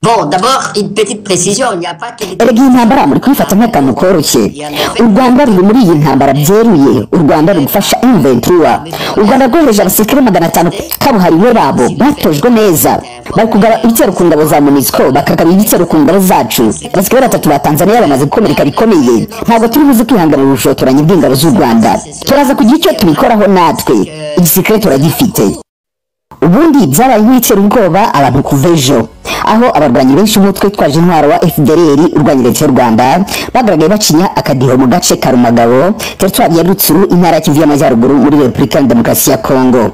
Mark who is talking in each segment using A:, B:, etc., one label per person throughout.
A: Bon, d'abord, une petite précision, il n'y a pas que les
B: Erega iyi ntambara muri kuyifata nk'akantu koroshye. U Rwanda ruri muri iyi ntambara byeruye. U Rwanda ruri gufasha M23. U Rwanda rwohereje abasirikare 500 kabuhariwe babo batojwe neza, bari kugaba ibitero ku ngabo za MONUSCO, bakagaba ibitero ku ngabo zacu. Abasirikare batatu ba Tanzania bamaze gukomereka bikomeye. Ntabwo turi buze kwihanganira ubushotoranyi bw'ingabo z'u Rwanda. Turaza kugira icyo tubikoraho natwe, igisirikare turagifite. Ubundi byabaye nk'ibitera ubwoba abantu kuva ejo, aho abarwanyi benshi b'umutwe twaje intwaro wa FDLR urwanya leta y'u Rwanda bagaragaye bacinya akadiho mu gace ka Rumagabo, teritwari ya Rutsuru, intara ya Kivu y'Amajyaruguru muri Repubulika ya Demokarasi ya Kongo.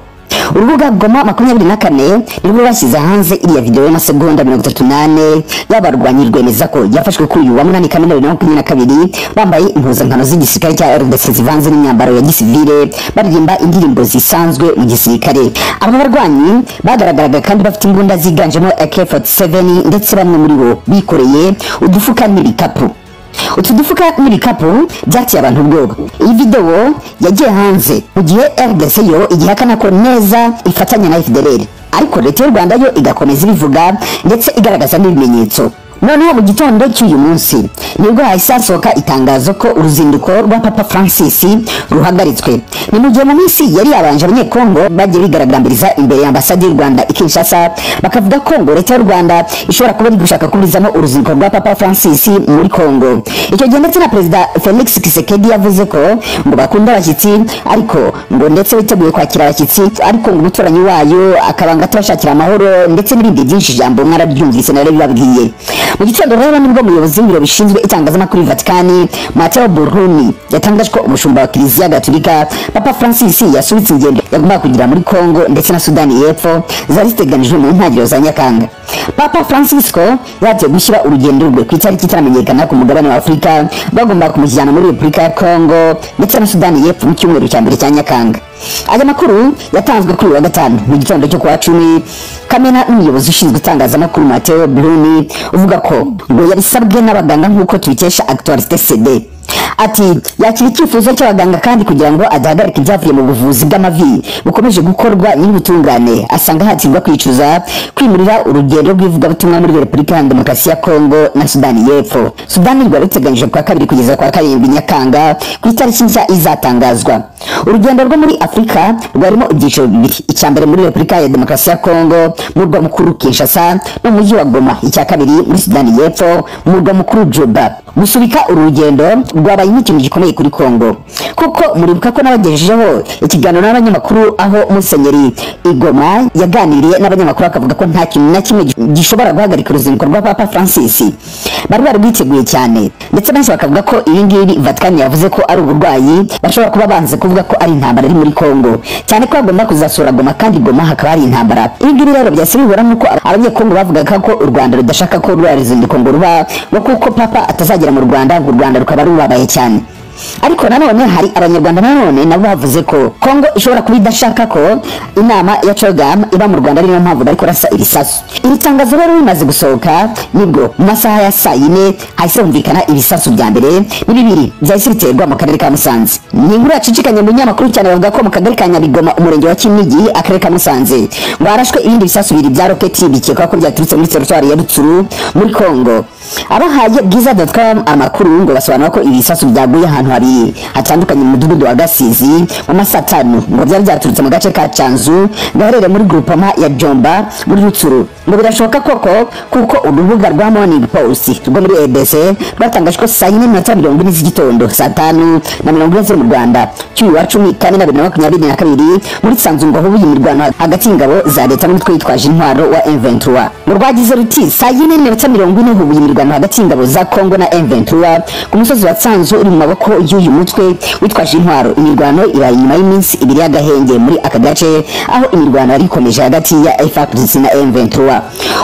B: Urubuga Goma 24 nirwo rwashyize hanze iriya video y'amasegonda 34 y'abarwanyi, rwemeza ko yafashwe kuri uyu wa 8 Kamena 2022 bambaye impuzankano z'igisirikare cya RDC zivanze n'imyambaro ya gisivile, baririmba indirimbo zisanzwe mu gisirikare. Aba barwanyi bagaragaraga kandi bafite imbunda ziganjemo AK-47, ndetse bamwe muri bo bikoreye udufuka n'ibikapu. Utu dufuka n'ibikapu byateye abantu ubwoba. Iyi video yagiye hanze mu gihe RDC yo igihakana ko neza ifatanya na FDLR, ariko leta y'u Rwanda yo igakomeza ibivuga ndetse igaragaza n'ibimenyetso. Noneho mu gitondo cy'uyu munsi nibwo hahise hasohoka itangazo ko uruzinduko rwa Papa Francis ruhagaritswe. Ni mu gihe mu minsi yari yabanje Abanyekongo bagiye bigaragambiriza imbere ya ambasade y'u Rwanda i Kinshasa, bakavuga ko ngo leta y'u Rwanda ishobora kuba iri gushaka kuburizamo uruzinduko rwa Papa Francis muri Kongo. Icyo gihe ndetse na Perezida Felix Tshisekedi yavuze ko ngo bakunda abashyitsi, ariko ngo ndetse biteguye kwakira abashyitsi, ariko ngo umuturanyi wayo akabanga atabashakira amahoro ndetse n'ibindi byinshi. Ijambo mwarabyumvise narabibabwiye. Mu gitondo rero nibwo umuyobozi w'ibiro bishinzwe itangazamakuru i Vatikani, Matteo Bruni, yatangaje ko umushumba wa Kiliziya Gatolika Papa Francis yasubitse ingendo yagombaga kugira muri Kongo ndetse na Sudani y'Epfo zari ziteganijwe mu ntangiriro za Nyakanga. Papa Francisco yagiye gushyira urugendo rwe ku itariki itaramenyekana ku mugabane wa Afurika, bagomba kumujyana muri Repubulika ya Kongo ndetse na Sudani y'Epfo mu cyumweru cya mbere cya Nyakanga. Aya makuru yatanzwe kuri uyu wa gatanu mu gitondo cyo kuwa 10 Kamena n'umuyobozi ushinzwe itangazamakuru Matteo Bruni, uvuga ko ngo yabisabwe n'abaganga nk'uko tubikesha Actualité CD. Ati yakira icyifuzo cy'abaganga kandi kugira ngo adahagarika ibyavuye mu buvuzi bw'amavi bukomeje gukorwa nyir'ubutungane, asanga hatirwa kwicuza kwimurira urugendo rw'ivugabutumwa muri Repubulika ya Demokarasi ya Kongo na Sudani y'Epfo. Sudani rwari ruteganyijwe kuwa 2 kugeza kuwa 7 Nyakanga ku itariki nshya izatangazwa. Urugendo rwo muri Afurika rwarimo ibyiciro bibiri, icya mbere muri Repubulika ya Demokarasi ya Kongo murwa mukuru Kinshasa no mu mujyi wa Goma, icya kabiri muri Sudani y'Epfo murwa mukuru Juba. Gusubika uru rugendo rwabaye nk'ikintu gikomeye kuri Kongo, kuko muribuka ko nabagejejeho ikiganiro n'abanyamakuru aho Musenyeri Igoma yaganiriye n'abanyamakuru akavuga ko nta kintu na kimwe gishobora guhagarika uruzinduko rwa Papa Francis. Bari barwiteguye cyane, ndetse benshi bakavuga ko ibi ngibi Vatican yavuze ko ari uburwayi, bashobora kuba banze kuvuga ko ari intambara iri muri Kongo, cyane ko bagomba kuzasura Goma kandi Goma hakaba hari intambara. Ibi ngibi rero byahise bihura n'uko Abanyekongo bavugaga ko u Rwanda rudashaka ko ruriya ruzinduko ngo ruba, ngo kuko Papa atazagera mu Rwanda, ngo u Rwanda rukaba rubabaye cyane. Ariko nanone hari Abanyarwanda nanone nabo bavuze ko Kongo ishobora kuba idashaka ko inama ya CHOGM iba mu Rwanda, ariyo mpamvu bari kurasa ibisasu. Iri tangazo rero rimaze gusohoka nibwo mu masaha ya saa 4 hahise humvikana ibisasu bya mbere ni bibiri byahise biterwa mu karere ka Musanze. Ni inkuru yacicikanye mu binyamakuru cyane, bavuga ko mu kagari ka Nyabigoma, umurenge wa Kinigi, akarere ka Musanze, ngo harashwe ibindi bisasu bibiri bya roketi bikekwa ko byaturutse muri teritwari ya Rutsuru muri Kongo. Abahaye bwiza.com amakuru ngo basobanura ko ibisasu byaguye ahantu habiri hatandukanye mu mudugudu wa Gasizi mu masaha 5, ngo byari byaturutse mu gace ka Cyanzu gaherereye muri groupement ya Jomba muri Rutsuru. Ngo birashoboka koko kuko urubuga rwa Morning Post rwo muri ABC rwatangaje ko saa 4:40 z'igitondo, saa 5:40 mu Rwanda cy'uyu wa 10 Kamena 2022 muri Cyanzu ngo hubuye imirwano hagati y'ingabo za leta n'umutwe witwaje intwaro wa M23. Ngo rwagize ruti saa 4:40 hubuye imirwano hagati y'ingabo za Kongo na M23 ku musozi wa Cyanzu uri mu maboko y'uyu mutwe witwaje intwaro. Imirwano ibaye nyuma y'iminsi ibiri y'agahenge muri aka gace, aho imirwano yari ikomeje hagati ya FARDC na M23.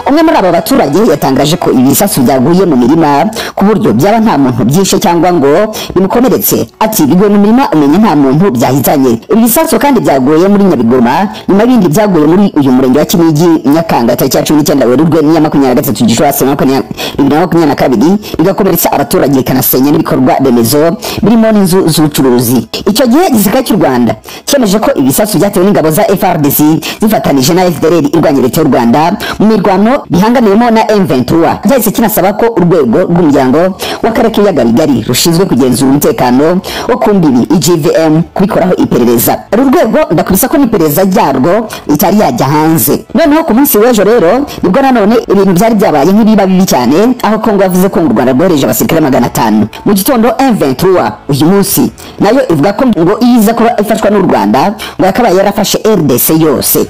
B: Umwe muri aba baturage yatangaje ko ibisasu byaguye mu mirima ku buryo byaba nta muntu byishe cyangwa ngo bimukomeretse. Ati biguye mu mirima umenya nta muntu byahitanye. Ibi bisasu kandi byaguye muri Nyabigoma nyuma y'ibindi byaguye muri uyu murenge wa Kinigi Nyakanga tariki ya 19 Werurwe n'iya 23 Gicurasi 2022, bigakomeretsa abaturage bikanasenya n'ibikorwa remezo birimo n'inzu z'ubucuruzi. Icyo gihe igisirikare cy'u Rwanda cyemeje ko ibisasu byatewe n'ingabo za FARDC zifatanije na FDLR irwanya leta y'u Rwanda mu mirwano bihanganiyemo na M23. Cyahise kinasaba ko urwego rw'umuryango w'akarere k'ibiyaga bigari rushinzwe kugenzura umutekano wo ku mbibi IGVM kubikoraho iperereza. Uru rwego ndakubisa ko n'iperereza ryarwo itari yajya hanze. Noneho ku munsi w'ejo rero nibwo nanone ibintu byari byabaye nk'ibiba bibi cyane, aho Kongo yavuze ko u Rwanda rwohereje abasirikare 500 mu gitondo. M23 uyu munsi nayo ivuga ko ngo iza kuba ifashwa n'u Rwanda ngo yakabaye yarafashe RDC yose.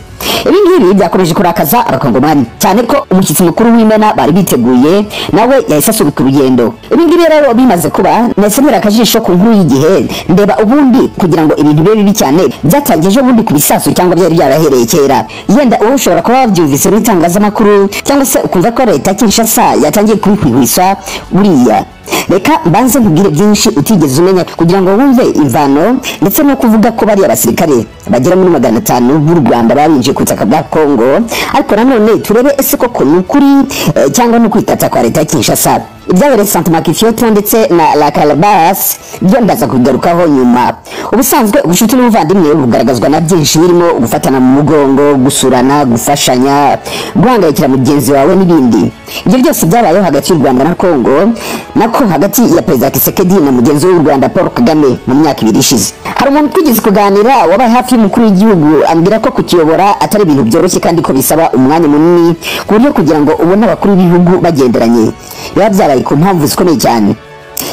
B: Ibi ngibi byakomeje kurakaza abakongomani cyane ko umushyitsi mukuru w'Imena bari biteguye nawe yahise asubika urugendo. Ibi ngibi rero bimaze kuba nahise ntera akajisho ku nkuru y'igihe, ndeba ubundi kugira ngo ibintu bibe bibi cyane byatangiye ejo bundi ku bisasu cyangwa byari byarahereye kera. Yenda uwo ushobora kuba wabyumvise mu itangazamakuru cyangwa se ukumva ko leta ya Kinshasa yatangiye kubihwihwisa. Buriya reka mbanze nkubwire byinshi utigeze umenya kugira ngo wumve imvano, ndetse no kuvuga ko bariya basirikare bagera muri 500 b'u Rwanda babinjiye ku butaka bwa Kongo. Ariko nanone turebe ese koko ni ukuri cyangwa no kwitata kwa leta ya Kinshasa. Ibyabereye Santa Makifioto ndetse na La Calabas byo ndaza kugarukaho nyuma. Ubusanzwe ubucuti n'ubuvandimwe bugaragazwa na byinshi birimo gufatana mu mugongo, gusurana, gufashanya, guhangayikira mugenzi wawe n'ibindi. Ibyo byose byabayeho hagati y'u Rwanda na Kongo, nako hagati ya Perezida Tshisekedi na mugenzi we w'u Rwanda Paul Kagame mu myaka ibiri ishize. Hari umuntu twigeze kuganira wabaye hafi y'umukuru w'igihugu ambwira ko kukiyobora atari ibintu byoroshye kandi ko bisaba umwanya munini, ku buryo kugira ngo ubone abakuru b'ibihugu bagenderanye biba byabaye ku mpamvu zikomeye cyane.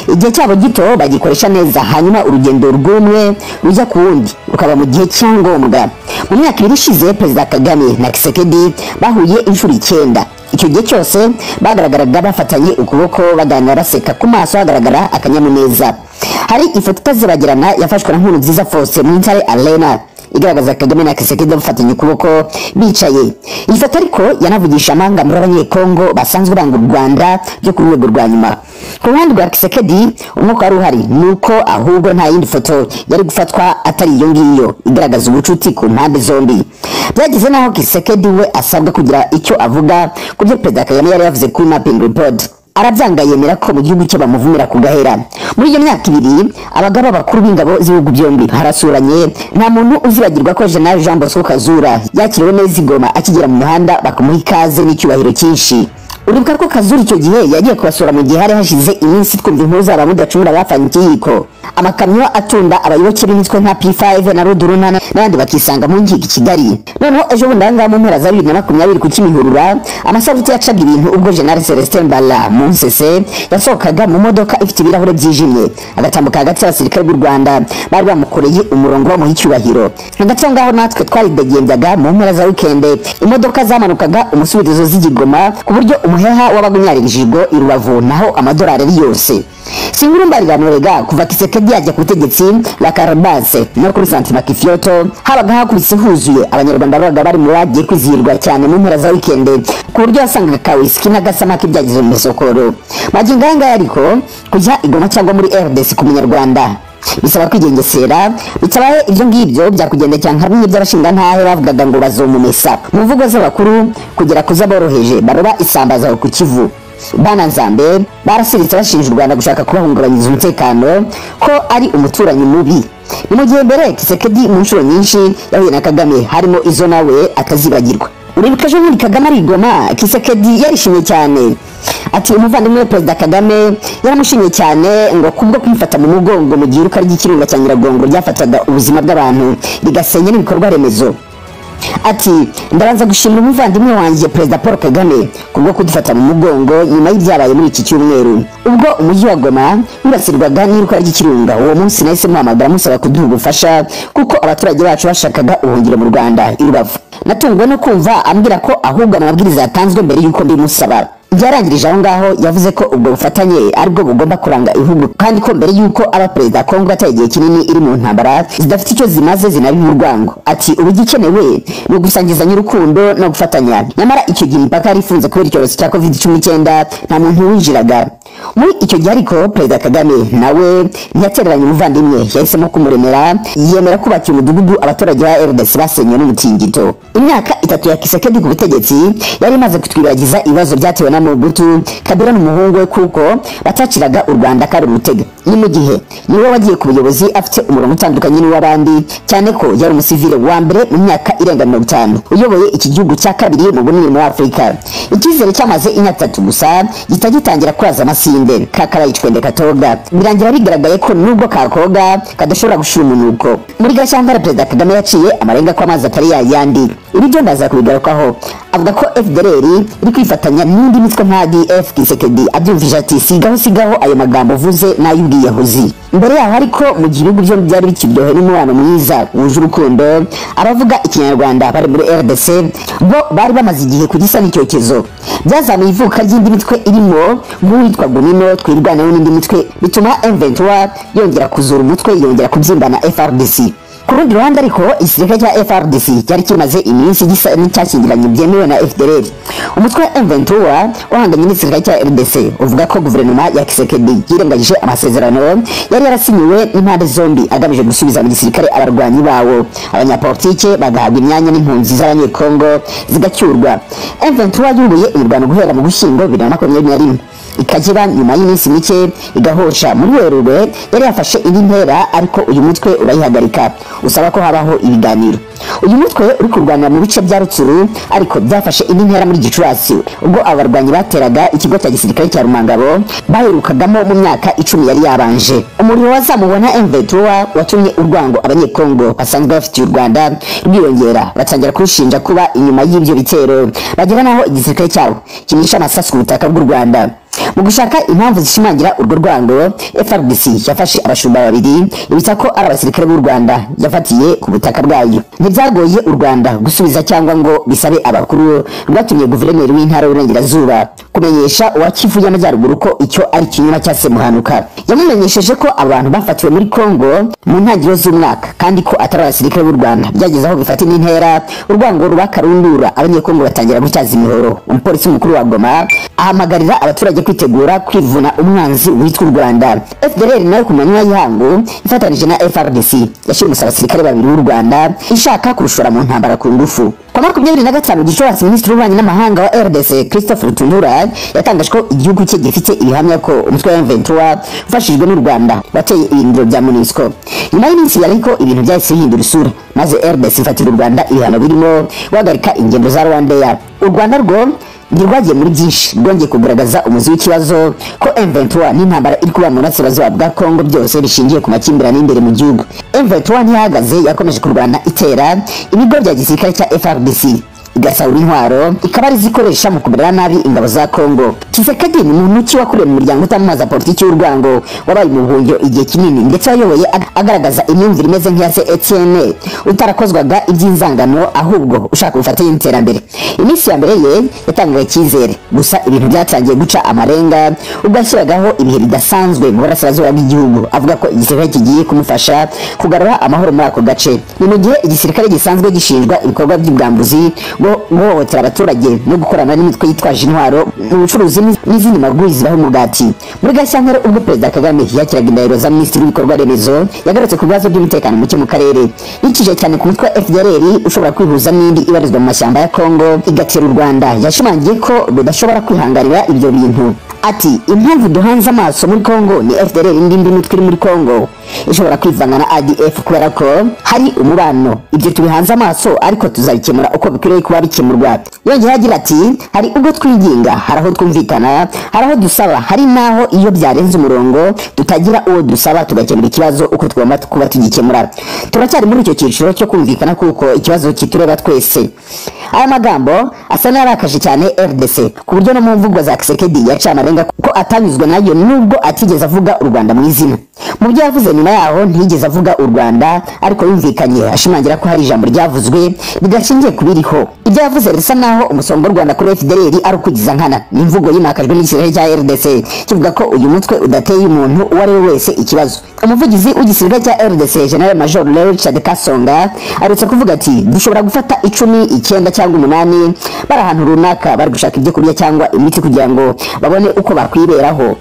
B: Igihe cyabo gito bagikoresha neza, hanyuma urugendo rw'umwe rujya ku wundi rukaba mu gihe cyangombwa. Mu myaka ibiri ishize Perezida Kagame na Tshisekedi bahuye inshuro 9. Icyo gihe cyose bagaragaraga bafatanye ukuboko, baganira baseka, ku maso hagaragara akanyamuneza. Hari ifoto itazibagirana yafashwe na Nkurunziza Faustin mu Intare Arena igaragaza Kagame na Tshisekedi bafatanye ukuboko bicaye. Iyi foto ariko yanavugisha amanga muri abanyekongo basanzwe banga u Rwanda byo ku rwego rwa nyuma. Ku ruhande rwa Tshisekedi umwuka wari uhari nuko ahubwo nta yindi foto yari gufatwa atari iyo ngiyo igaragaza ubucuti ku mpande zombi. Byageze naho Tshisekedi we asabwa kugira icyo avuga ku byo Perezida Kagame yari yavuze kuri Mapping Report. Arabyanga yemera ko mu gihugu cye bamuvumira ku gahera. Muri iyo myaka ibiri abagaba bakuru b'ingabo z'ibihugu byombi harasuranye. Nta muntu uzibagirwa ko General Jean Bosco Kazura yakiriwe neza i Goma akigera mu muhanda bakamuha ikaze n'icyubahiro cyinshi. Uribuka ko Kazura icyo gihe yagiye kubasura mu gihe hari hashize iminsi twumva inkuru z'aba mudacumura bafanye ikiyiko, amakamyo atunda abayoboke b'imitwe nka P5 na Rudurunana n'abandi bakisanga mu nkiko i Kigali. Noneho ejo bundi ahangaha mu mpera za 2020 ku Kimihurura amasaruti yacaga ibintu ubwo General Celestin Mbala Munsese yasohokaga mu modoka ifite ibirahure byijimye agatambuka hagati y'abasirikare b'u Rwanda bari bamukoreye umurongo bamuha icyubahiro. Hagati aho ngaho natwe twaridegembyaga mu mpera za wikende, imodoka zamanukaga umusubirizo z'igigoma ku buryo umuheha wabaga unyaririjigo i Rubavu naho amadolari ari yose. Sinkuru mbarirano rega kuva Tshisekedi yajya ku butegetsi La Carabasse no kuri Santa Makifioto habaga hakubise huzuye abanyarwanda babaga bari mu bagiye kwizihirwa cyane mu mpera za wikende, ku buryo wasangaga ka whisky n'agasamaki byagize mu misokoro. Magingo aya ngaya ariko kujya i Goma cyangwa muri RDC ku munyarwanda bisaba kwigengesera, bitabaye ibyo ngibyo byakugendekera nka bimwe by'abashingantahe bavugaga ngo bazomumesa. Mu mvugo z'abakuru kugera ku z'aboroheje baroba isambaza ku Kivu. Bana Nzambe barasiritse bashinja u Rwanda gushaka kubahungabanyiriza umutekano ko ari umuturanyi mubi. Ni mu gihe mbere Tshisekedi mu nshuro nyinshi yahuye na Kagame harimo izo nawe akazibagirwa. Uribuka ejo bundi Kagame ari i Goma, Tshisekedi yarishimye cyane. Ati umuvandimwe wa Perezida Kagame yaramushimye cyane ngo kubwo kumufata mu mugongo mu gihe iruka ry'ikirunga cya Nyiragongo ryafataga ubuzima bw'abantu rigasenya n'ibikorwa remezo. Ati ndabanza gushimira umuvandimwe wanjye Perezida Paul Kagame kubwo kudufata mu mugongo nyuma y'ibyabaye muri iki cyumweru. Ubwo umujyi wa Goma wibasirwaga n'iruka ry'ikirunga, uwo munsi nahise muhamagara musaba kuduha ubufasha kuko abaturage bacu bashakaga ubuhungiro mu Rwanda i Rubavu. Natunguwe no kumva ambwira ko ahubwo amabwiriza yatanzwe mbere y'uko mbimusaba. Byarangirije aho ngaho yavuze ko ubwo bufatanye aribwo bugomba kuranga ibihugu, kandi ko mbere y'uko aba perezida Kongo ataye igihe kinini iri mu ntambara zidafite icyo zimaze zinabiha urwango. Ati ubu igikenewe ni ugusangizanya urukundo no gufatanya. Nyamara icyo gihe imipaka yari ifunze kubera icyorezo cya COVID-19, nta muntu winjiraga. Muri icyo gihe ariko Perezida Kagame nawe ntiyatereranye umuvandimwe, yahisemo kumuremera yemera kubakira umudugudu abaturage ba RDC basenywe n'umutingito. Imyaka 3 ya Tshisekedi ku butegetsi yari imaze kutwibagiza ibibazo byatewe nka Mobutu, Kabila n'umuhungu we, kuko bataciraga u Rwanda kari urutega. Ni mu gihe niwe wagiye ku buyobozi afite umurongo utandukanye n'uw'abandi, cyane ko yari umusivile wa mbere mu myaka irenga 50 uyoboye iki gihugu cya kabiri mu bunini muri Afurika. Icyizere cyamaze imyaka 3 gusa gihita gitangira kwaza amasinde kakaraye icwende katoga, birangira bigaragaye ko nubwo kakoga kadashobora gushira umunuko. Muri Gashyantare Perezida Kagame yaciye amarenga ko amazi atari yayandi. Ibi byo ndaza kubigarukaho. Avuga ko FDLR iri kwifatanya n'indi mitwe nka ADF. Tshisekedi abyumvije ati sigaho sigaho, ayo magambo uvuze n'ay'ubwiyahuzi. Mbere yaho ariko, mu gihe ibihugu byombi byari bikiryohewe n'umubano mwiza wuje urukundo, abavuga ikinyarwanda bari muri RDC bo bari bamaze igihe ku gisa n'icyokezo. Byazamuye ivuka ry'indi mitwe irimo nk'uwitwa Gumino, Twirwaneho n'indi mitwe, bituma M23 yongera kuzura umutwe, yongera kubyimbana FARDC. Ku rundi ruhande ariko, igisirikare cya FARDC cyari kimaze iminsi gisa n'icyashyingiranye byemewe na FDLR. Umutwe wa M23 wahanganye n'igisirikare cya RDC uvuga ko guverinoma ya Tshisekedi yirengagije amasezerano yari yarasinyiwe n'impande zombi agamije gusubiza mu gisirikare abarwanyi bawo, abanyapolitike bagahabwa imyanya n'impunzi z'abanyekongo zigacyurwa. M23 yubuye imirwano guhera mu Gushyingo 2021, ikagera nyuma y'iminsi mike igahosha. Muri Werurwe yari yafashe indi ntera, ariko uyu mutwe urayihagarika usaba ko habaho ibiganiro. Uyu mutwe uri kurwanira mu bice bya Rutsuru, ariko byafashe indi ntera muri Gicurasi ubwo abarwanyi bateraga ikigo cya gisirikare cya Rumangabo baherukagamo mu myaka 10 yari yabanje. Umuriro wazamuwe na M23 watumye urwango abanyekongo basanzwe bafitiye u Rwanda rwiyongera, batangira kurushinja kuba inyuma y'ibyo bitero, bagera naho igisirikare cyabo kimisha amasasu ku butaka bw'u Rwanda. Mu gushaka impamvu zishimangira urwo rwango, FARDC yafashe abashumba babiri ibita ko ari abasirikare b'u Rwanda yafatiye ku butaka bwayo. Ntibyagoye u Rwanda gusubiza cyangwa ngo bisabe abakuru, rwatumye guverineri w'intara y'Uburengerazuba kumenyesha uwa Kivu y'Amajyaruguru ko icyo ari ikinyoma cya Semuhanuka. Yamumenyesheje ko abantu bafatiwe muri Kongo mu ntangiriro z'umwaka kandi ko atari abasirikare b'u Rwanda. Byageze aho bifata indi ntera, urwango rwakarundura, abanyekongo batangira gutyaza imihoro. Umupolisi mukuru wa Goma ahamagarira abaturage kwitegura kwivuna umwanzi witwa u Rwanda. FDLR nayo ku manywa y'ihangu ifatanije na FARDC yashimuse abasirikare babiri b'u Rwanda ishaka kurushora mu ntambara ku ngufu. Kwa 25 Gicurasi, Minisitiri w'Ububanyi n'Amahanga wa RDC Christophe Lutundula yatangaje ko igihugu cye gifite ibihamya ko umutwe wa M23 ufashijwe n'u Rwanda wateye ibirindiro bya MONUSCO. Nyuma y'iminsi ariko ibintu byahise bihindura isura, maze RDC ifatira u Rwanda ibihano birimo guhagarika ingendo za Rwandair. U Rwanda rwo ntirwagiye muri byinshi, rwongeye kugaragaza umuzi w'ikibazo ko M23 n'intambara iri kuba mu burasirazuba bwa Kongo byose bishingiye ku makimbirane y'imbere mu gihugu. M23 ntihagaze, yakomeje kurwana itera ibigo bya gisirikare cya FARDC, igasahura intwaro ikaba ari zikoresha mu kumerera nabi ingabo za Kongo. Tshisekedi ni muntu ki wakuriye mu muryango utamamaza politiki y'urwango, wabaye mu buhungiro igihe kinini, ndetse wayoboye agaragaza imyumvire imeze nk'iya se Etienne, utarakozwaga iby'inzangano ahubwo ushaka ubufatanye n'iterambere. Iminsi ya mbere ye yatangaga icyizere, gusa ibintu byatangiye guca amarenga ubwo yashyiragaho ibihe bidasanzwe mu burasirazuba bw'igihugu, avuga ko igisirikare kigiye kumufasha kugarura amahoro muri ako gace. Ni mu gihe igisirikare gisanzwe gishinjwa ibikorwa by'ubwambuzi, guhohotera abaturage no gukorana n'imitwe yitwaje intwaro mu bucuruzi n'izindi maguri zibaho umugati. Muri Gashyantare ubwo Perezida Kagame yakiraga indahiro za Minisitiri w'ibikorwa remezo, yagarutse ku bibazo by'umutekano muke mu karere, yikije cyane ku mutwe wa FDLR ushobora kwihuza n'indi ibarizwa mu mashyamba ya Kongo igatera u Rwanda. Yashimangiye ko rudashobora kwihanganira ibyo bintu. Ati impamvu duhanze amaso muri Kongo ni FDLR n'indi mitwe iri muri Kongo ishobora kwivanga na ADF kubera ko hari umubano. Ibyo tubihanze amaso ariko tuzabikemura uko bikwiriye kuba bikemurwa. Yongeyeho agira ati hari ubwo twiginga, hari aho twumvikana, hari aho dusaba, hari n'aho iyo byarenze umurongo tutagira uwo dusaba, tugakemura ikibazo uko tugomba kuba tugikemura. Turacyari muri icyo cyiciro cyo kumvikana kuko ikibazo kitureba twese. Aya magambo asa n'ayarakaje cyane RDC, ku buryo no mu mvugo za Tshisekedi yaciye amarenga ko atanyuzwe nayo, nubwo atigeze avuga u Rwanda mu izina. Mu byo yavuze nyuma yaho ntiyigeze avuga u Rwanda, ariko yumvikanye ashimangira ko hari ijambo ryavuzwe ridashingiye ku biriho. Ibyo yavuze bisa naho umusongo w'u Rwanda kuri FDLR ari ukugiza nkana. Ni imvugo yimakajwe n'igisirikare cya RDC kivuga ko uyu mutwe udateye umuntu uwo ari we wese ikibazo. Umuvugizi w'igisirikare cya RDC General Major Richard Kasonga aherutse kuvuga ati dushobora gufata 10, 9 cyangwa 8 bari ahantu runaka bari gushaka ibyo kurya cyangwa imiti kugira ngo babone uko bakwiberaho.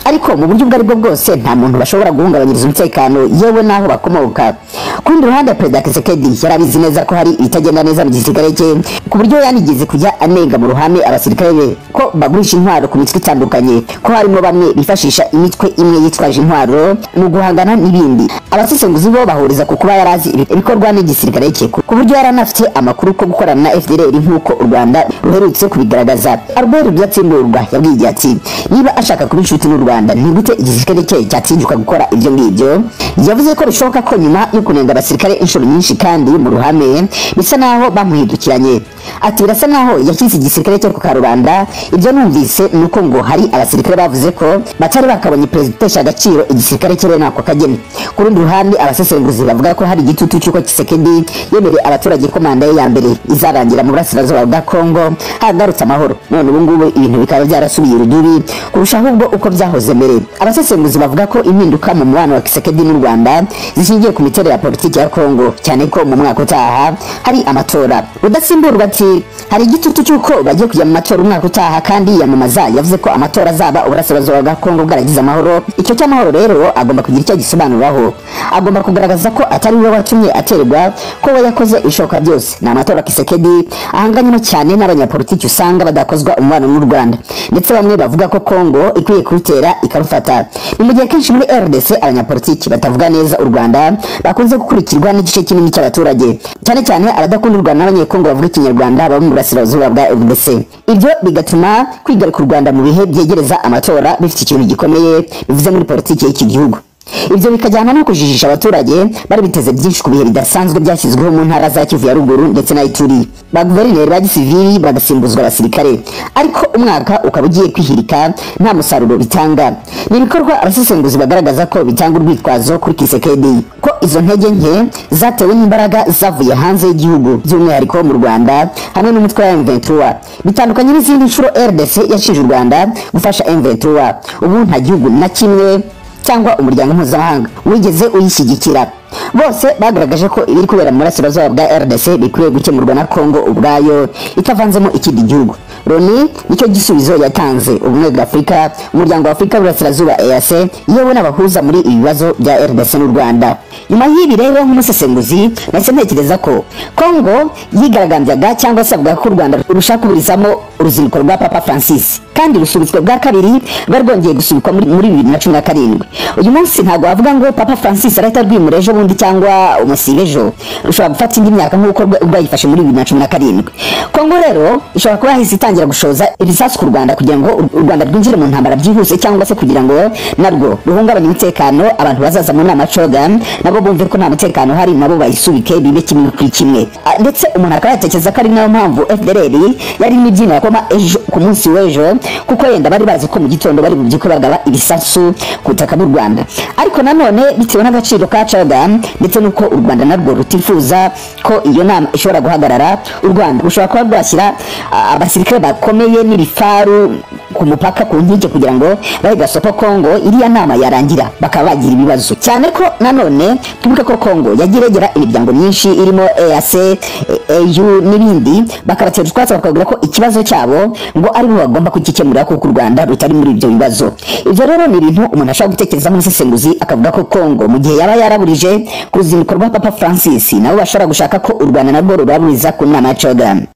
B: Ariko mu buryo ubwo aribwo bwose nta muntu bashobora guhungabanyiriza umutekano yewe n'aho bakomoka. Ku rundi ruhande, Perezida Tshisekedi yarabizi neza ko hari ibitagenda neza mu gisirikare cye, ku buryo yanigeze kujya anenga mu ruhame abasirikare be ko bagurisha intwaro ku mitwe itandukanye, ko harimo bamwe bifashisha imitwe imwe yitwaje intwaro mu guhangana n'ibindi. Abasesenguzi bo bahuriza ku kuba yarazi ibikorwa n'igisirikare cye, ku buryo yaranafite amakuru ko gukorana na FDLR nk'uko u Rwanda ruherutse kubigaragaza. Albert Rudatsimburwa yabwiye ati niba ashaka kuba inshuti n'u Rwanda, ni gute igisirikare cye cyatinyuka gukora ibyo ngibyo? Yavuze ko bishoboka ko nyuma yo kunenga abasirikare inshuro nyinshi kandi mu ruhame bisa naho bamuhindukiranye. Ati birasa naho yashyize igisirikare cye ku karubanda. Ibyo numvise nuko ngo hari abasirikare bavuze ko batari bakabonye perezida utesha agaciro igisirikare cye bene ako kageni. Ku rundi ruhande, abasesenguzi bavuga ko hari igitutu cy'uko Tshisekedi yemereye abaturage ko manda ye ya mbere izarangira mu burasirazuba bwa Kongo hagarutse amahoro, none ubu ngubu ibintu bikaba byarasubiye urudubi kurusha ahubwo uko byahoze mbere. Abasesenguzi bavuga ko impinduka mu mubano wa Tshisekedi n'u Rwanda zishingiye ku miterere ya politiki ya Kongo, cyane ko mu mwaka utaha hari amatora. Rudatsimburwa ati hari igitutu cy'uko bagiye kujya mu matora umwaka utaha, kandi yamamaza yavuze ko amatora azaba uburasirazuba bwa Kongo bwaragize amahoro. Icyo cy'amahoro rero agomba kugira icyo agisobanuraho, agomba kugaragaza ko atari we watumye aterwa, ko we yakoze ibishoboka byose. Ni amatora Tshisekedi ahanganyemo cyane n'abanyapolitiki usanga badakozwa umubano n'u Rwanda, ndetse bamwe bavuga ko Kongo ikwiye kurutera ikarufata. Ni mu gihe kenshi muri RDC abanyapolitiki batavuga neza u Rwanda bakunze gukurikirwa n'igice kinini cy'abaturage, cyane cyane abadakunda u Rwanda n'abanyekongo bavuga ikinyarwanda baba mu burasirazuba bwa RDC. Ibyo bigatuma kwigarika u Rwanda mu bihe byegereza amatora bifite ikintu gikomeye bivuze muri politiki y'iki gihugu. Ibyo bikajyana no kujijisha abaturage bari biteze byinshi ku bihe bidasanzwe byashyizweho mu ntara za Kivu ya ruguru ndetse na Ituri. Ba guverineri ba gisivili bagasimbuzwa abasirikare, ariko umwaka ukaba ugiye kwihirika nta musaruro bitanga. Ni ibikorwa abasesenguzi bagaragaza ko bitanga urwitwazo kuri Tshisekedi ko izo ntege nke zatewe n'imbaraga zavuye hanze y'igihugu, by'umwihariko mu Rwanda hamwe n'umutwe wa M23. Bitandukanye n'izindi nshuro RDC yashinje u Rwanda gufasha M23, ubu nta gihugu na kimwe cyangwa umuryango mpuzamahanga wigeze uyishyigikira. Bose bagaragaje ko ibiri kubera mu burasirazuba bwa RDC bikwiye gukemurwa na Kongo ubwayo itavanzemo ikindi gihugu. Loni nicyo gisubizo yatanze. Ubumwe bwa Afurika, umuryango wa Afurika y'Uburasirazuba EAC, yewe n'abahuza muri ibi bibazo bya RDC n'u Rwanda. Nyuma y'ibi rero, nk'umusesenguzi nahise ntekereza ko Kongo yigaragambyaga cyangwa se avuga ko u Rwanda rushaka kuburizamo uruzinduko rwa Papa Francis, kandi rusubitswe bwa kabiri, rwari rwongeye gusubikwa muri 2017. Uyu munsi ntabwo bavuga ngo Papa Francis arahita rwimura ejo bundi cyangwa umusibe ejo, rushobora gufata indi myaka nk'uko rwayifashe muri 2017. Kongo rero ishobora kuba yahise itangira gushoza ibisasu ku Rwanda kugira ngo u Rwanda rwinjire mu ntambara byihuse, cyangwa se kugira ngo narwo ruhungabanye umutekano, abantu bazaza mu nama CHOGM nabo bumve ko nta mutekano hari, nabo bayisubike bibe kimwe kuri kimwe. Ndetse umuntu akaba yatekereza ko ari nayo mpamvu FDLR yari imibyino koma ejo ku munsi w'ejo, kuko yenda bari bazi ko mu gitondo bari bubyuke bagaba ibisasu ku butaka bw'u Rwanda. Ariko nanone bitewe n'agaciro ka CHOGM ndetse n'uko u Rwanda narwo rutifuza ko iyo nama ishobora guhagarara, u Rwanda rushobora kuba rwashyira abasirikare bakomeye n'ibifaru ku mupaka ku nkike kugira ngo bahe gasopo Kongo iriya nama yarangira bakaba bagira ibibazo. Cyane ko nanone twibuke ko Kongo yagiye iregera imiryango myinshi irimo EAC, AU n'ibindi, bakabatera utwatsi bakababwira ko ikibazo cyabo ngo ari bo bagomba kugikemura kuko u Rwanda rutari muri ibyo bibazo. Ibyo rero ni ibintu umuntu ashobora gutekereza nk'umusesenguzi akavuga ko Kongo mu gihe yaba yaraburije ku ruzinduko rwa Papa Francis, nabo bashobora gushaka ko u Rwanda narwo ruraburiza ku nama ya CHOGM.